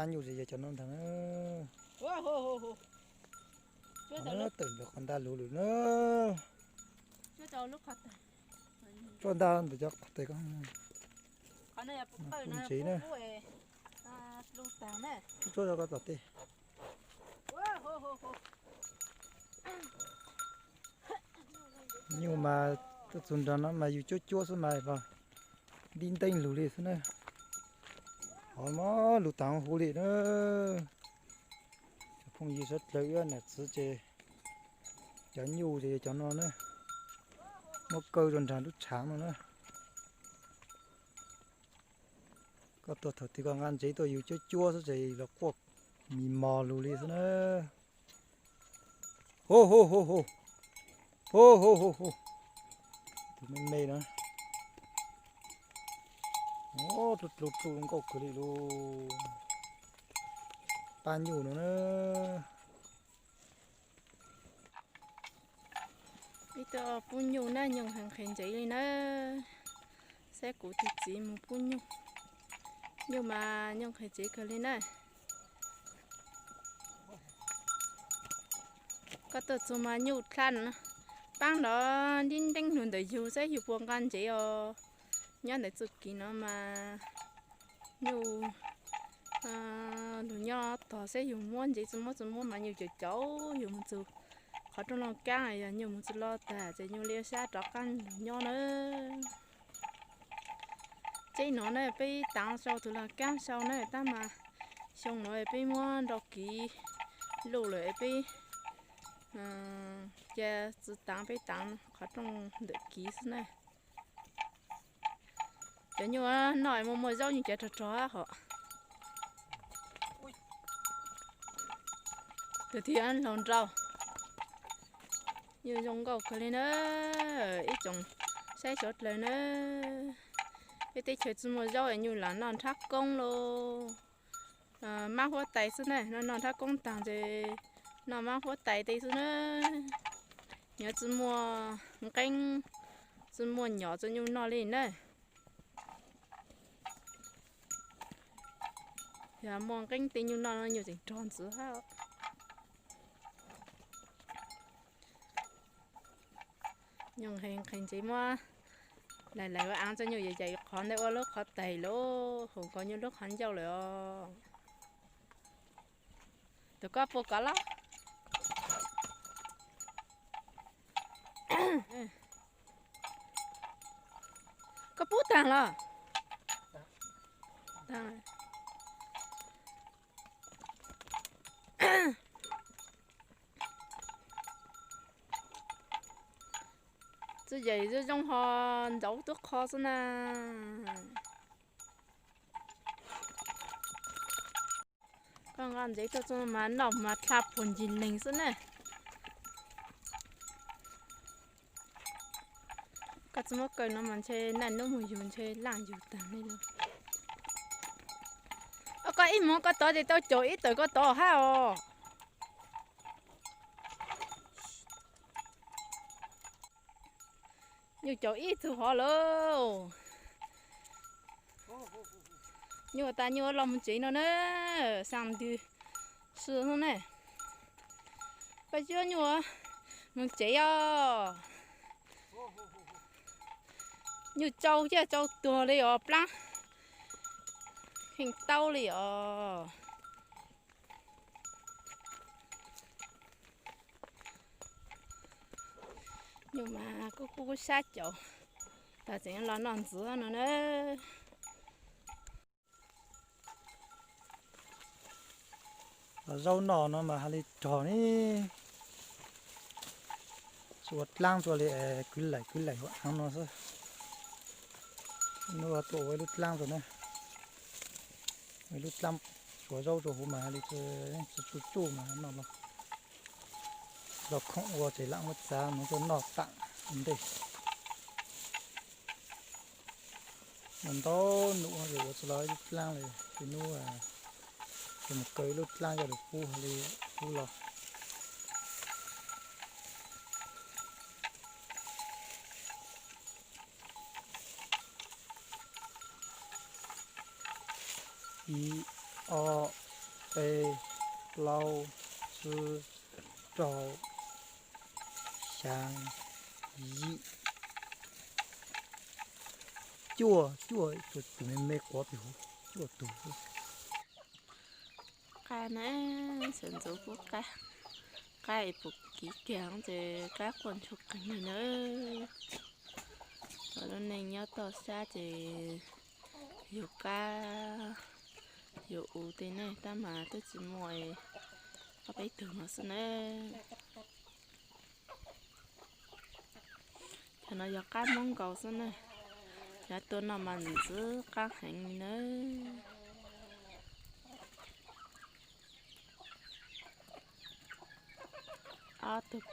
Nyuj ces yog cov no ntag na. Tawm ntawm qhov ntaj lug lawm na. Tsuaj ntaj ntawm cov qhov tes ko. Ntsev na. Tsuaj rau koj tom tej. Nyuj mas tuaj txug nrag no mas yus cuab cuab xwb mas los nteeb nteeb lug li xwb na. Hov mob lug taag huv li na. Cov phooj ywg sawv dlawg, wb nam txiv ces cov nyuj ces yog cov no na. Muab kaw rau nrag lub tshaav no na. Koj tuaj thaum twg koj nqa ntsev tuaj yus cuab cuab xwb ces los quaj mis mos lug li xwb na. Hu hu hu hu. Hu hu hu hu. Tus me me na. Dlu dlu nkauj kawg li lug. Pab nyuj no na. Ib tug pub nyuj na, nyuj nqhis nqhis ntsev li na. Saib kuv tus txiv mus pub nyuj. Nyuj mas nyuj nqhis ntsev kawg li na. Koj tuaj txug mas nyuj dlha no, paab nrov nteeb nteeb lug ntawm yug saib yug puas nqa ntsev os. Nyob ntawm txuj kev no mas nyuj lug nyob tog saib yug muab ntsev tsi muab tsi muab mas nyuj caum caum yug mus txug qhov rooj loj kaab, yog nyuj mus tsi loj tag ces nyuj li sab rov qaab lug nyob na. Tseeb no na peb taav sau tug loj kaab sau na tab mas xyoo no peb muab nrau kiv luj lawm peb ca tsi taav, peb taav qhov rooj ntawm kiv xwb na. Cov nyuj noj muaj muaj zaub nyuj cav rog rog hov. Tus thib hlau nrau. Nyuj zoo nkauj kawg li na. Ib tsoom saib sawv dlawg na, peb teb chaws tsi muaj zaub es nyuj lam noj nrhab koob lauj. Mab huab tais xwb na, noj nrhab koob taag ces noj mab huab tais tej xwb na. Nyob tsi muaj nqeeb, tsi muaj nyom tsi nyuj noj li na. Yog muaj nqeeb tej nyuj noj no nyuj tseem rog ntxiv hab. Nyuj nqhis nqhis ntsev muab lais lais ua aav tso nyuj yam yam qhov ntawd ua lub qhov tais lauj, hum ko nyuj lub qhov ncauj lawm os. Tus koj puas kov lawm? Koj pub taag los? Txuj yam zoo zoo ho ntxauv tub qho xwb na. Koj nqa ntsev tuaj txog mas noj mas dlha puag ncig leeg xwb na. Koj tsi muab kaw no mas ntshe naj nub moog yug ntshe laaj yug taag li no. Koj ib moog koj tod ces tau caum ib tawm koj tod hab os. Nyuj caum ib tug hov lauj. Nyuj tas nyuj los mus tsev no na, xaa ntws si na. Koj cuab nyuj mus tsev os. Nyuj tsau caj tsau tuag li os plaab, kheej taub li os. Nyuj mas kuj kub kub sab caum, tas tseem los noj ntxiv no na. Los zaub noj no mas hais li rog ne. Tsuav dlaab tsuav li kwv laim kwv laim ua aav no xwb. Nub tuaj ua ib lub dlaab rau na, ua ib lub dlaab tsuav zaub rau huv mas hais li tsuj tsuj mas noj los. Los khoom ua ces lam muab txav mus tuaj noj taam ua ntej. Ntau nub ua tsis los ib lub dlaab li, ces nub ces mus kaw ib lub dlaab coj lug pub hais li pub los. Ib, ob, Peb, plaub, tsib, rau, xyaa, yim, cuaj, cuaj tus me me quav pem hauv, cuaj tus. Qab na, sawv ntxuv kuj qab, qab ib puas kiv kiag ces qab quaj ntsuag qees li na. Cov lub neej nyob toj siab ces yus qab yus ua tej neej tab mas twb tsis muaj, ob peb tug no xwb na. Cov no yog qab Hmoob nkaus xwb na. Cov tuaj no mas ntxim ntxim qab heev li na. Ob tug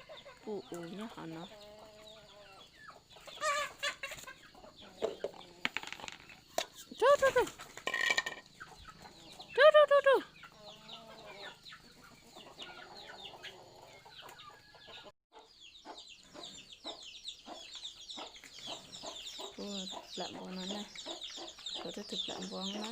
puj u nyob hauv no. Rub, rub, rub. Rub, rub, rub, rub. Ua plam npua no na. Ua tib tug plam npua na.